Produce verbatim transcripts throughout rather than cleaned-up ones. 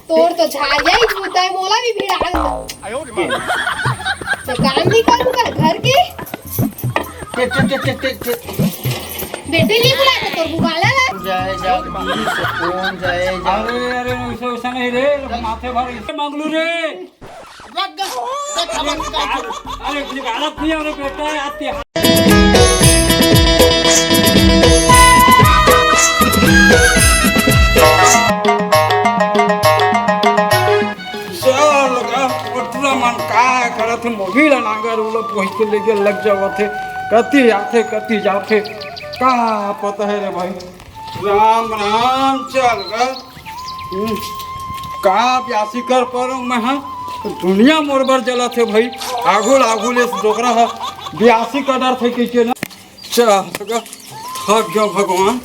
तोर तो झारिया ही जूता है, मोला भी भिड़ा दे। तो काम नहीं करूँगा घर के। टे, टे, टे, टे, टे, टे। बेटे नहीं बुलाए तो तोर बुकाला ला। जाए, जाए, बीस, कौन जाए, जाए। अरे, अरे, वैसे, वैसा नहीं रे, माथे भर इसे मांग लू रे। लग गए। देख, हमर का करूँ? अरे, कुछ गलत नहीं है रे बेटा, यार, ते चल गा, ओटरा मन का करत हे, मोही ला नांगर उला पोहिच के लेके लग जावत हे, कति आथे, कति जाथे, का पता है रे भाई। राम राम, चल गा। हम्म, का ब्यासी कर परो मैं, हाँ? दुनिया मोर बर जलत हे भाई, आगुल आगुल इस डोकरा हा ब्यासी कर डरथे कहिके ना। चल गा, थक गयो भगवान,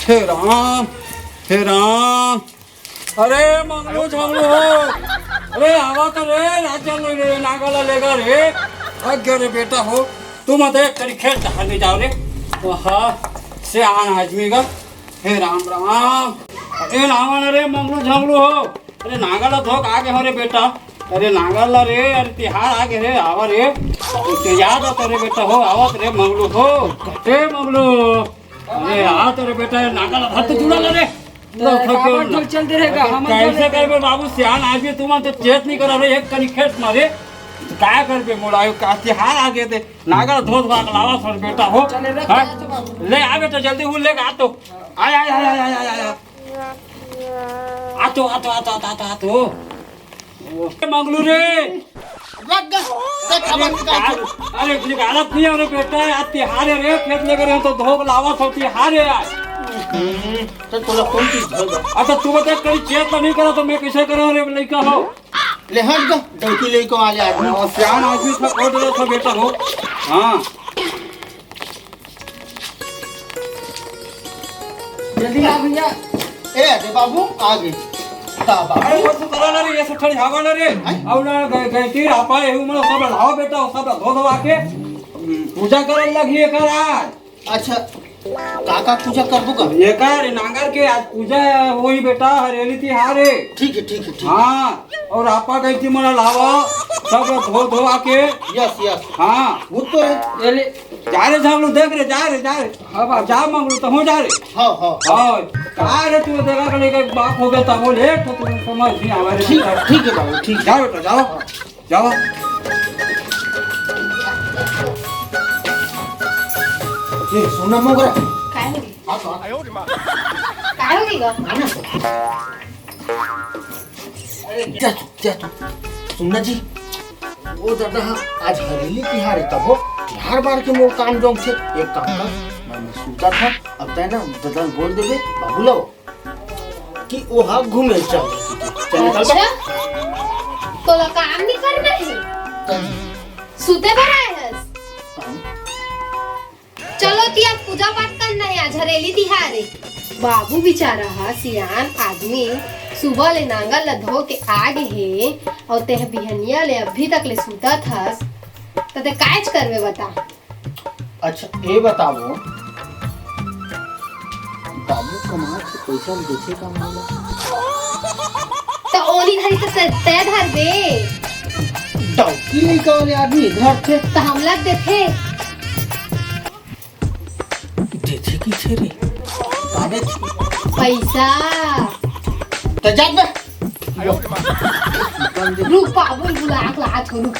हे राम, हे राम। अरे मंगलू झंगलू हो, अरे आवा तो रे, राजा ले रे, नांगर ला लेगा रे। थक गयो रे बेटा हो, तुमन तो एक करी खेत डहर ले जाव रे। ओहा, सियान आदमी गा। हे राम राम। अरे आवा ना रे मंगलू झंगलू हो, अरे नांगर ला धोक आगे हो रे बेटा। अरे नांगर ला रे, अरे तिहार आगे रे, आवा रे। ते याद आता रे बेटा हो, आवत रे मंगलू हो। हे मंगलू, अरे आ तो रे बेटा, नांगर ला धर तो जुड़ा ला रे। तो काबर ढोल चलते रहेगा? हम कैसे करबे बाबू, सियान आदमी, तुमन तो चेत नहीं करा रे, एक कनी खेत मारे। तो काय करबे मोला, का तिहार आगे ते नांगर धोत भाग लावा सर बेटा हो। चले रे, हाँ? ले आ बेटा, जल्दी हूँ लेके आ तो। आय, आय, आय। आ तो, आ तो, आ तो, आ तो, आ तो, आ तो। ए मंगलू रे। लग गए। देख, हमर का करूँ? अरे, कुछ गलत नहीं है रे बेटा, आज तिहार है रे, खेत लेकर हम तो धोक लावा सो तिहार है आज। हम्म, तो तोला कौन चीज धोएगा? अच्छा, तू बता, कहीं चेत नहीं करा तो मैं कैसे करूँ रे, लइका हो? ले हट गा, डौकी लेके आ ले आदमी। हाँ, सियान आदमी था, खोद रहा था बेटा हो। हाँ। जल्दी आ भैया। ए, अरे बाबू, आ गए। का बाबू? अरे, वो तो करा ना रे, ये सब खड़ी हवा ना रे। हैं? अब ना गए, गए की रापा, ये उमर सब लाओ बेटा, सब धो धो आके, हम्म, पूजा करन लगी है कर आज। अच्छा, का का पूजा करबो का? ये कर, नांगर के आज पूजा है, वही बेटा, हरेली तिहार है। ठीक है, ठीक है, ठीक है। हाँ, और आपा गई थी मोला लावा, सब धो धो आके। Yes, yes. हाँ। वो तो है। ये ले। जा रे, जा लो, देख रे, जा रे, जा रे। हाँ बाबू। जा मंगलू, तो हो जा रे। हाँ, हाँ। हाँ, का रे, तू देखा कर लेके बाप हो गया, तब वो लेट हो, तू समझ नहीं आवा रे। ठीक, ठीक है बाबू, ठीक। जा बेटा, जाओ। जाओ। ए, सोना मोगरा। काय होगी? आ तो आ। काय होगी ग? आ ना। अरे, जा तू, जा तू। सुन ना जी, वो दादा, हाँ, आज हरेली तिहार है, तब वो तिहार बार के मोर काम जोंग थे। एक काम कर, मैं, मैं सूता था, अब तय ना दादा बोल देबे, बाबू लाओ। कि ओहा घूमे चल। चल, चल, अच्छा? चल। तोला काम नहीं करना है? चल। सुते बर आए हस? काम। चलो ती, आज पूजा पाठ करना है, आज हरेली तिहार है। बाबू बेचारा हा सियान आदमी, सुबह ले नांगर ल धो के आ गे हे, और तेह बिहनिया ले अभी तक ले सुतत हस, त ते कायच करबे बता? अच्छा, ये बताओ, बाबू कमात हे, पैसा देथे का मोला? त ओनी घरी त ते, ते धरबे। डौकी लइका वाले आदमी धरथे। त हमला देथे। देथे कइसे रे? का देथे? पैसा। त जा बे। रुक बाबू, बुला के लात हो, रुक।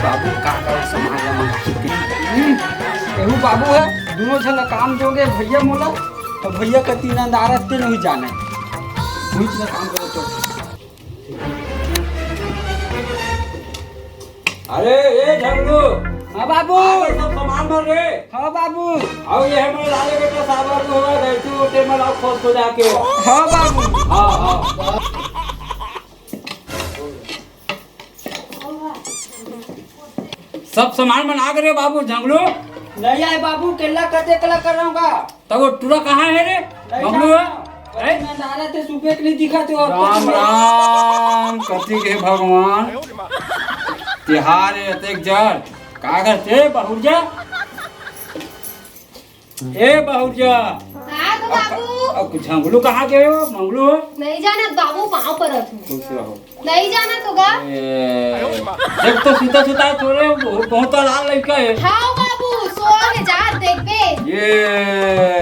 बाबू का का सामान ला मंगाथे। हम्म, एहू बाबू है, दोनों झन ला काम जोगे भैया मोला, तो भैया का तीन अंदारत ते नहीं जाने। वही इतना काम करो तो। अरे, ए झगड़ू। हाँ बाबू। आ, सब सामान भर रे। हाँ बाबू। आओ, ये है मेरे लाले बेटा साहब, बाबू होगा, गए तू होटल में लाओ, खोज को जाके। हाँ बाबू। हाँ, हाँ। सब सामान मन आ गे रे बाबू, झगड़ू। नहीं आए बाबू, केला कते कला कर रहा हूँ का? तब वो टूरा कहाँ है रे? नहीं बबलू है? जाना। हैं? मैं दारा थे सुबह के लिए दिखा थे और राम कुछ नहीं। राम, कति के भगवान। तिहार है अतेक जड़। का करते बहुरिया? ए बहुरिया। हाँ बाबू। अब झंगलू कहाँ गए हो, मंगलू? नहीं जानत बाबू, पाँव परत हूँ। खुश रहो। नहीं जानत होगा। ए, देख तो सुता सुता तोरे बहुत, बहुत लाल लड़का है। हाँ बाबू, सो है, जा देखबे। ये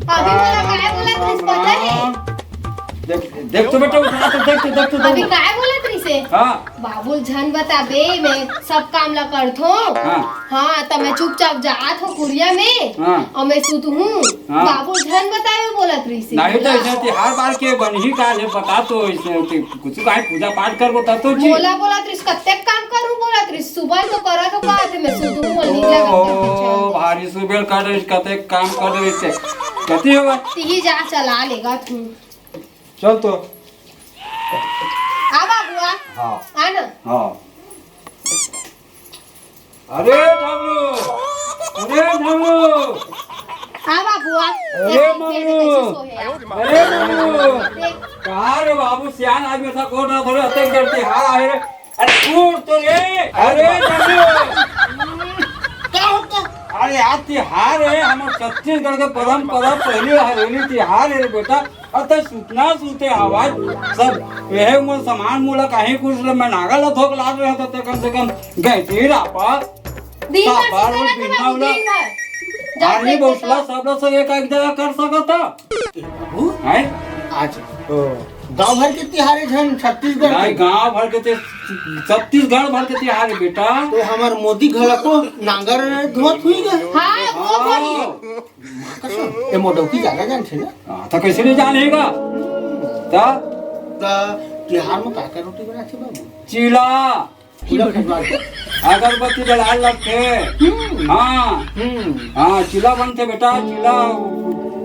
अभी मोला काय बोलत रहिस पता है? देख, देख तो बेटा, उठा तो, देख तो, देख तो, देख अभी तो। काय बोलत रहिस है? हाँ। बाबू ल झन बताबे, मैं सब काम ला करथों। हाँ। हाँ, त मैं चुपचाप जात हो कुरिया में, हाँ। अउ मैं सुतहूँ। हाँ। बाबू ल झन बताबे बोलत रहिस हे। नहीं तो ऐसे तिहार बार के बनही का ले बता तो, ऐसे कि कुछ काहे पूजा पाठ करबो तब तो जी। मोला बोलत रहिस, कतेक काम करूँ बोलत रहिस, सुबह तो करत हो का थे, मैं सुतहूँ, मोला नींद लगत ओ, है। भारी सुबेर कर रहिस, कतेक काम कर रहिस हे। कति होगा? तिही जा चला लेगा तू। चल तो। आ बाबू, आ। हाँ। आ ना। हाँ। अरे ढमरू, अरे ढमरू। आ बाबू, आ। अरे देख, देख, मम्मी। कैसे सोए है। अरे ढमरू। देख। कहाँ रे बाबू, सियान आदमी था, कोट ना थोड़े हत्ते करते हार आए रे। अरे उठ तो रे। अरे ढमरू। का होता? अरे आज तिहार है, हमर छत्तीसगढ़ के परंपरा पहली हरेली तिहार है रे बेटा। अरे त सुतना सुते आवाज सब यह मोर सामान मोला कहीं कुछ ले मैं नागा ला धोक लाग रहा था, ते कम से कम गैती रापा दिन भर सापा सुते रोज रहते बिना बाबू, उला दिन भर। जब आर्मी देखते बौसला तो। सब ला सब एक एक जगह कर सकत था। बाबू, हैं? आज, ओ, गांव भर के तिहार है झन छत्तीसगढ़ नहीं, के। गांव भर के ते, छत्तीसगढ़ भर के तिहार है बेटा। तो हमर मोदी घला को नांगर धोत हुई गए। हाँ, वो हाँ। भरी। माँ कसम, ए मोर डौकी जादा जानथे ना? हाँ, त कैसे नहीं जानेगा? त? त तिहार में का का रोटी बनाथे बाबू? चीला। चीला खजवार के? अगरबत्ती जलाए लगथे। हम्म। हाँ। हम्म। हाँ, चीला बनथे बेटा, चीला,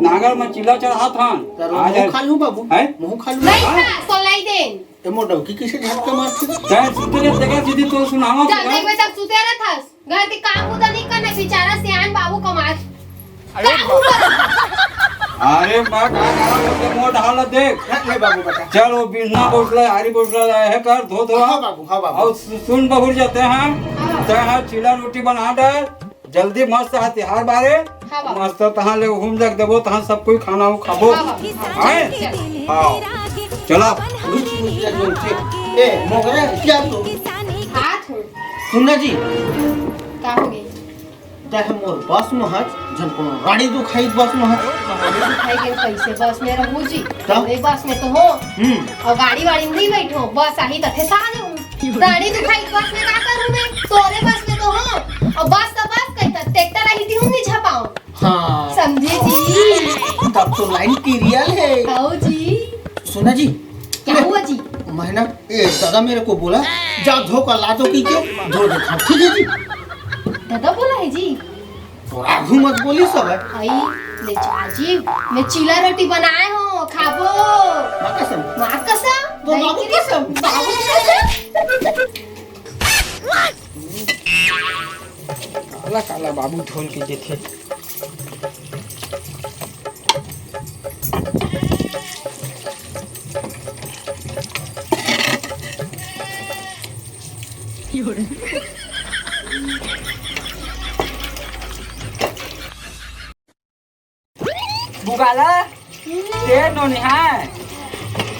नांगर में चीला चढ़ात हन। त आज महूँ खा लूँ बाबू? हैं? महूँ खा लूँ? नहीं हाँ। खा, सोलाई दे। ए मोर डौकी कैसे झटका मारथे? तैं सुते रे, तेकर सीधी तो सुनावा चल, तेकर। देख बेटा, सुते रहत हस। घर के काम बुता नहीं करना, बेचारा सियान बाबू कमात। अरे बाबू। अरे बा, का करा बोलते मोर ढाल देख। नहीं, नहीं बाबू, बता। चल, वो बिजना बौसला, हारी बौसला लाए है, कर, धो, धो। हाँ बाबू, हाँ बाबू। और सु-, सुन बहुर जाते हैं, हाँ। तैं हा चीला रोटी बना डाल, जल्दी मस्त हा तिहार बारे, हाँ बाबू। मस्त तहाँ ले घूम जाके देबो, तहाँ सब कोई खाना वो खाबो। हाँ बाबू। हैं? चल। हाँ। चला। ए, मोगरा, क्या तू? हाथ हो। सुन ना जी। का हो गई? तैं ह मोर बस में हस, झन कोनो राड़ी दुखाई बस में हस। राड़ी दुखाई के कैसे बस में रहूं जी? तब? अरे बस में तो हो। हम्म। और गाड़ी वाड़ी में नहीं बैठो, बस आही त फेसा जाऊं। राड़ी दुखाई बस में का करूं मैं? तोरे बस में तो हो। और बस तो बस कही त ट्रैक्टर आही ती हूं नहीं झपाऊं। हाँ। समझे जी? तब तो लाइन क्लियर है। आओ जी। सुना जी। क्या हुआ जी? मैं ना, ए, दादा मेरे को बोला, जा धो कर ला दो की के, धो देता हूँ, ठीक है जी? दादा बोला है जी? तो राघू मत बोली सब है। आई, ले जा जी, मैं चीला रोटी बनाए हो, खाबो। माँ कसम। माँ कसम? तो बाबू कसम। बाबू कसम। काला काला बाबू धोल के देथे। बुगाला, तेल नोनी है।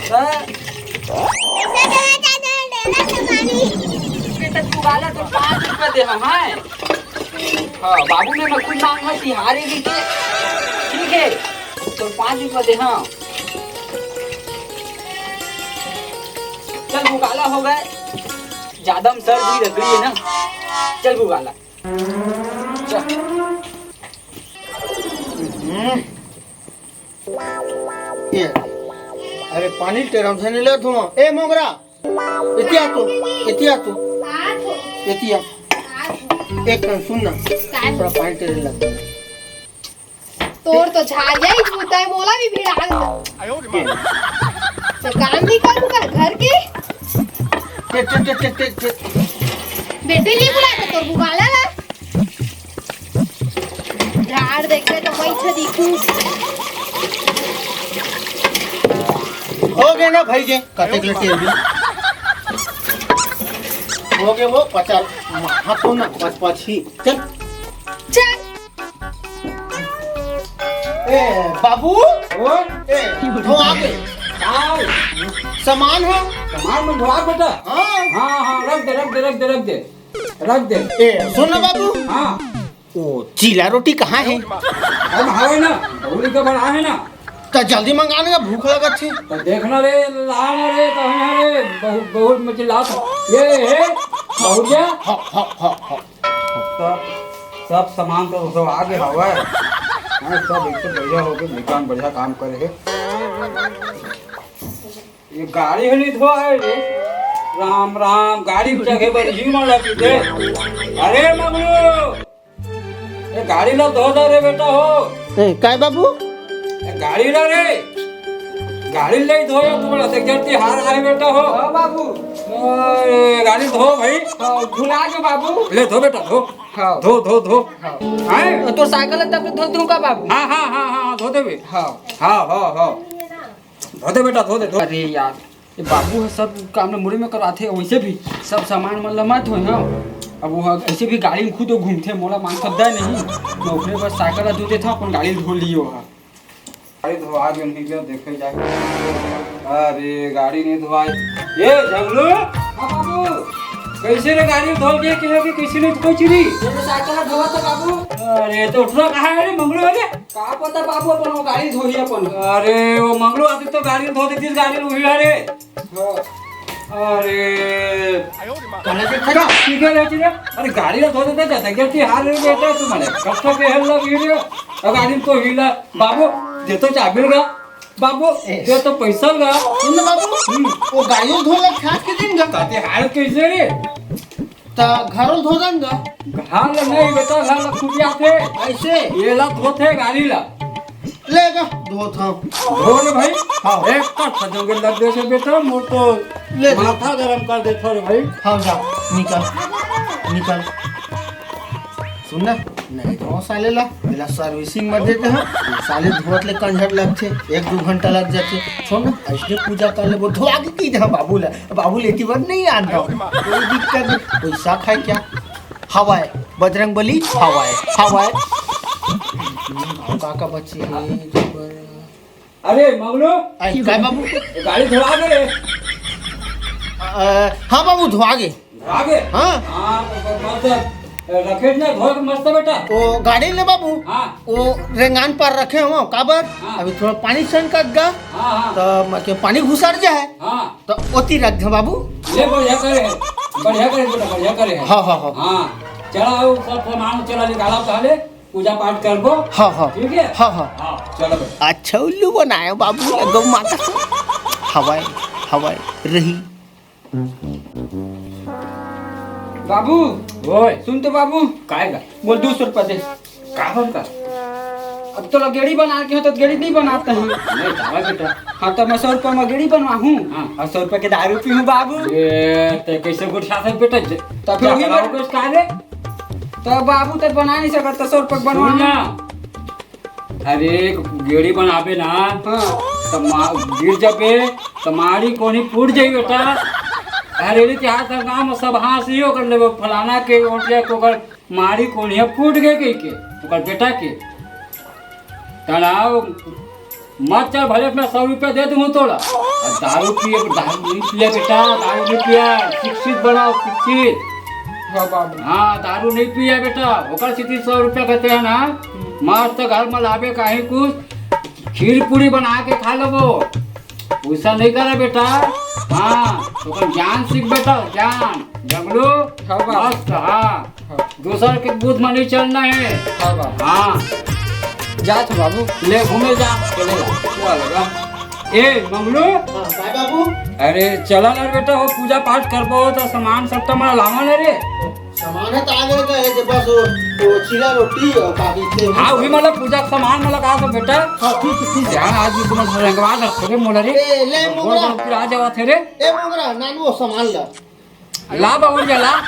त बेटा, तू वाला तो पाँच रुपया दे हम, हैं? हाँ, बाबू ने मैं खुद मांगा तिहारे भी के। ठीक है, तो पाँच रुपया दे, हाँ। चल, भुगाला हो गए। ज्यादा में सर भी रख रही है ना। चल, भुगाला। चल। हम्म। ए, अरे पानी टेरम से नहीं ले धुआं। ए मोगरा, एतिया तो, एतिया तो, एतिया। एक कन सुन ना, थोड़ा पानी टेरे लग। तोर तो झारिया ही जूता है, मोला भी भिड़ा दे। तो काम नहीं करूँगा घर के। टे, टे, टे, टे, टे, टे। बेटे नहीं बुलाए तो तोर बुगाला ला। झाड़ देखे तो वही छे दिखू। हो गए ना भाई के, कतेक ले तेल भी। हो गए वो पचास, हाँ तो ना, पाँच पाँच ही। चल। चल। ए, बाबू। ओ? ए, धो आगे। काय? सामान है। सामान में धोआ बेटा? हाँ। हाँ, हाँ, रख दे, रख दे, रख दे, रख दे। रख दे। ए, सुन ना बाबू। हाँ। ओ, चीला रोटी कहाँ है? अब हवे ना, दौड़ी के बड़ा है ना। त जल्दी मंगा ना, भूख लगत है। त देख ना रे, ला ना रे, कहाँ है रे? बहुत, बहुत मची लात। ये है, बहुत जा। हाँ, हाँ, हाँ, हाँ। सब, सब सामान तो, तो आगे हवा है। हाँ, सब एक तो बढ़िया हो गए, निकाम बढ़िया काम करे है। ये गाड़ी है नहीं धोआ है रे। राम राम, गाड़ी के जगह पर ही मन लगी दे। अरे मगरू, ये गाड़ी ला धो दे रे बेटा हो। ए, काय बाबू? ये गाड़ी ला रे, गाड़ी ले धो यार, तुम्हारा से जल्दी हार आए बेटा हो। हाँ बाबू। अरे गाड़ी धो भाई। हाँ, भुला के बाबू। ले धो बेटा धो। हाँ। धो धो धो। हाँ। हैं? तो साइकिल तब धो दूँ का बाबू? हाँ हाँ हाँ हाँ हाँ, धो दे बे। हाँ। हाँ हाँ हाँ। धो दे बेटा, धो दे, धो। अरे यार, ये बाबू है सब काम ल मुड़ी में करवाथे, वैसे भी सब सामान मन ल मत धोए, हाँ। अब वो ऐसे भी गाड़ी में खुद वो घूमथे, मोला मान सकता है नहीं। मैं ओकरे बर साइकिल ला धो देता, अपन गाड़ी धो लियो हा। गाड़ी धोआ के नहीं क्या देखे जाए। अरे गाड़ी नहीं धोआई। ये झगलू। हाँ बाबू। कैसे रे गाड़ी धो के कहे कि कैसे नहीं धोई चिरी? ये तो साइकिल ला धोवा था बाबू। अरे तो उठना कहाँ है रे मंगलू वाले? का पता बाबू, अपन वो गाड़ी धोही अपन। अरे, वो मंगलू आती तो गाड़ी धो देती, गाड़ी उही रे। हाँ। अरे, काला के खड़ा, ठीक है, ठीक है। अरे, गाड़ी ला धो देता, जाता क्या कि हाल रे बेटा, तुम्हारे कष्ट के हल लग रही है। अब गाड़ी तो हिला, बाबू, दे तो चाबी गा, बाबू, ए। दे तो पैसा गा। सुन ना बाबू, हम्म। वो गाड़ी धो ले, खास के दिन गा। ताते हाल कैसे रे? त घरो धो दन गा। घर नहीं बेटा, घर ला खुटिया थे। ऐसे? ये ला धोथे गाड़ी ला। ले जा, धोत हूँ। धो ले भाई। हाँ। एक कट सजोगे लग जैसे बेटा, मोर तो ले दे। माथा गरम कर देता रे भाई। हाँ, जा, निकल, निकल। सुन ना, नहीं धो साले ला, मेला सर्विसिंग में देते हैं। साले धोत ले कंझट लगथे, एक दो घंटा लग जाथे। छोड़ ना, ऐसे पूजा कर ले, वो धो आगे की जहाँ बाबू ला। बाबू लेती बर नहीं आन रहा हूँ। कोई दिक्कत नहीं। पैसा खाए क्या? हवाए, बजरंग बली, हवाए, हवाए। का का बचे हे? अरे, मगलू। आई, काय बाबू? गाड़ी धोआ गे रे। अ, हाँ बाबू, धोआ गे। धोआ गे? हाँ। हाँ, तो मस्त रखे ना, धो के मस्त बेटा। ओ, गाड़ी ले बाबू। हाँ। ओ, रेंगान पर रखे हो, काबर? हाँ। अभी थोड़ा पानी छनकत गा। हाँ, हाँ। तो मतलब पानी घुसर जाए। हाँ। तो ओती रख दे बाबू। ले बढ़िया करे है, बढ़िया करे बेटा, बढ़िया करे है। हाँ, हाँ, हाँ। हाँ, चला आओ, सब सामान चला निकाला पहले, पूजा पाठ करबो। हाँ, हाँ। ठीक है? हाँ, हाँ। हाँ, चलो बेटा। अच्छा उल्लू बनायो बाबू, गौ माता। हवाए, हवाए, रही। बाबू, ओए। सुन तो बाबू। काय गा? बोल दो सौ रुपया दे। का बोल का? अब तो गेड़ी बना के हो तो गेड़ी नहीं बनाता है। नहीं, दावा बेटा। हाँ, तो मैं सौ रुपया में गेड़ी बनवाहूँ। हाँ। और सौ रुपया के दारू पीहूँ बाबू। ये ते कैसे गुट साथ है बेटा? ज-, तो फिर क्या वही बनाओ बन- कुछ का रे? तो बाबू तो बना नहीं सकता, तो सौ रुपया के सुन बनवाहूँ। ना। अरे, गेड़ी बनाबे ना, हाँ। त मा-, गिर जाबे, त माड़ी कोनी फूट जाई बेटा। अरे, रे, के हाथ गांव में सब हाँसी ओकर लेबे, फलाना के, ओटिया के, ओकर माड़ी कोनी फूट गए कही के, ओकर बेटा के। तनाव मत चल, भले अपना सौ रुपया दे दूँ तोला। आ दारू पिए, दारू नहीं पिया बेटा, दारू नहीं पिया, शिक्षित बनाओ, शिक्षित। हाँ बाबू। हाँ, दारू नहीं पिया बेटा, ओकर सेती सौ रुपया कहते हैं ना, मस्त घर में लाबे कहीं कुछ खीर पूरी बना के खा लेबो, वैसा नहीं करे बेटा। हाँ, तो अपन ज्ञान सीख बेटा, ज्ञान, जंगलू, हाँ बाबू। मस्त, हाँ। हाँ। दूसर के बूथ में नहीं चलना है। हाँ बाबू। हाँ। जात हो बाबू। ले घूमे जा, चले जा। क्या लगा? ए, मंगलू। हाँ, काय बाबू? अरे, चला ना बेटा, वो पूजा पाठ करबो, तो सामान सब तो हमारा लावा ना रे। सामान है तो आ गए का है, जब बस वो, वो चीला रोटी और बाकी थे। हाँ, वही मतलब पूजा के सामान मतलब कहा तो बेटा। हाँ, ठीक है, ठीक है। ध्यान आज भी तुम्हें रंगवा रखोगे मोला रे। ए, ले गोल मोगरा। गोल पूरा आ जावा थे रे। ए मोगरा, नानू वो सामान ला। ला बाबू, जा ला।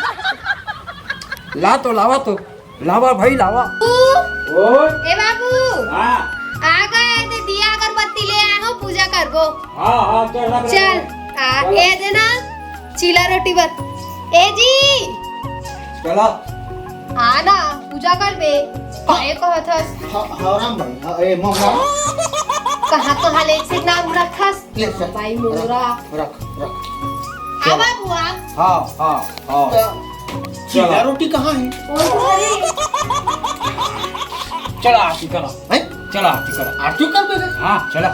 ला तो, लावा तो। लावा भाई, लावा। बाबू। ओए। ए बाबू। हाँ। आ गए, ते दिया अगरबत्ती ले आए हो, पूजा करबो। हाँ, हाँ, चल, रख, रख, चल, रख। आ, चल। ए देना, चीला रोटी बर। ए जी। चला। आ ना, पूजा करबे। काय कहत हस? ह-, हराम भाई, ह-, ए, मोंगरा। कहाँ तो हाल एक से एक नाम रखस। ले, चल। भाई मोंगरा। रख, रख, रख। आवा बुआ। हाँ, हाँ, हाँ। त चीला चला। रोटी कहाँ है? ओ, अरे। चला, आरती करा। हैं? चला, आरती करा। आरती कर दे। हाँ, चला।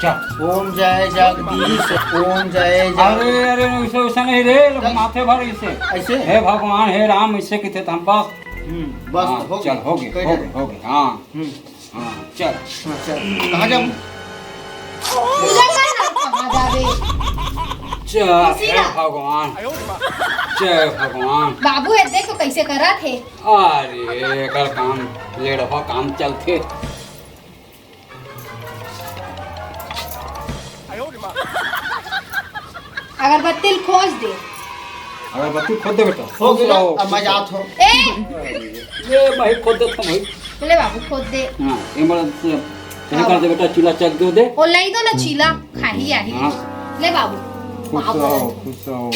चल। ओम जय जगदीश, ओम जय जग- अरे, अरे, वैसे, वैसे नहीं रे, लोग कैसे? माथे भर इसे। ऐसे? हे भगवान, हे राम, इसे किथे त हम बस। हम्म, बस हाँ, हो चल, गए। हो गए, कह हो दे। गए, हो गए, हाँ। हम्म। हाँ, चल। हाँ, चल। कहाँ जाऊँ? पूजा कर ना, कहाँ जाबे? चल, खुशी हे ना। भगवान। जय भगवान। बाबू, ए देख तो कैसे करत हे। अरे, एकर काम, लेड़वा काम चलथे। अगरबत्ती ल खोज दे। अगरबत्ती खोज दे बेटा। हो गया, खुश रहो, अब मैं खुश रहो। जात हूँ। ए! ले, मैं खोज देता हूँ भाई। ले बाबू, खोज दे। हाँ, ये बड़ा से, ये हाँ। कर दे बेटा, चूल्हा चल दो दे। ओ, लाई दो ना चीला, खाही आही। हाँ। ले बाबू। खुश बाबू। रहो, खुश रहो।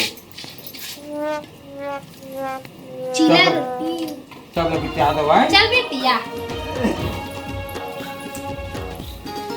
चीला चल। रोटी। चल, बेटी, आ दो भाई। चल बेटिया।